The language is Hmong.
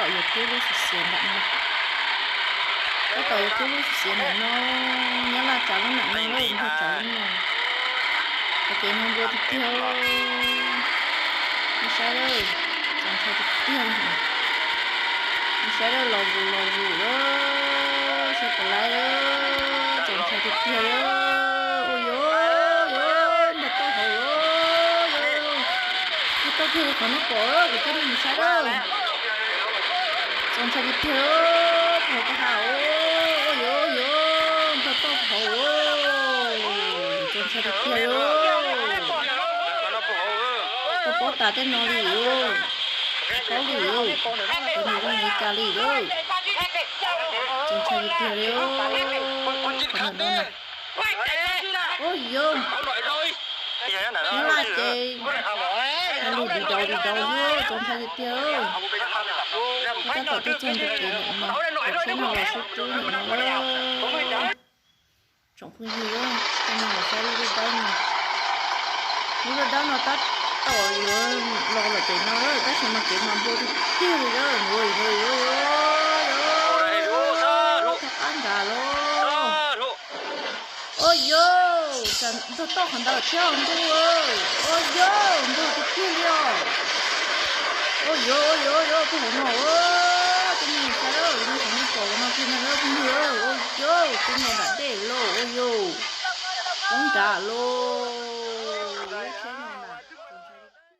tom yuav kub lub xiav xiav ntawm no. Tab tom yuav kub lub xiav xiav ntawm no, Nyab Laj tsav lub ntawm no, Nplog tsav lub no. Ua kev no npua tiag tiag. Nej saib lawm, txaus ntshai tiag tiag li. Nej saib lawm, los zus los zus lawm, saib puas laib lawm, txaus ntshai tiag tiag li. Ua yuav, yuav ntog toj hauv lawm, ntog toj kiag li qhov nej pom, kuv coj nej mus saib lawm. Txaus ntshai tiag tiag, puag hauv kwj ha, ua yuav, ua yuav ntog toj hauv, txaus ntshai tiag tiag li. Tau pob tas tej no li, paub li, cov niag zoo li cas li lawm. Txaus ntshai tiag tiag li. Qhov no no, ua yuav, Nyab Laj ces hais lus dim daus dim daus, txaus ntshai tiag tiag. Tab tom tuaj txog ntua kev ntawm no, cov tsheb no los sib rub ntawm no. Tsoom phooj ywg, coj nej mus saib lub dawb dawb no. Lub dawb dawb no tab tom yuav los lawm pem no lawm, tab sis mas kev mas npau tiag tiag li lawm, npau li lawm, thaj qab nrad lawm. Ua yuav, tsam ntog toj qhov ntawd thiab ntuj, ua yuav, ntog tiag tiag li os. Ua yuav, ua yuav, ua yuav, puag hauv no, coj nej mus saib lawm, nej saib nej pom no kiag no lawm phooj ywg, ua yuav, twb nkaus nram dej lawm, ua yuav, poob nrad lawm.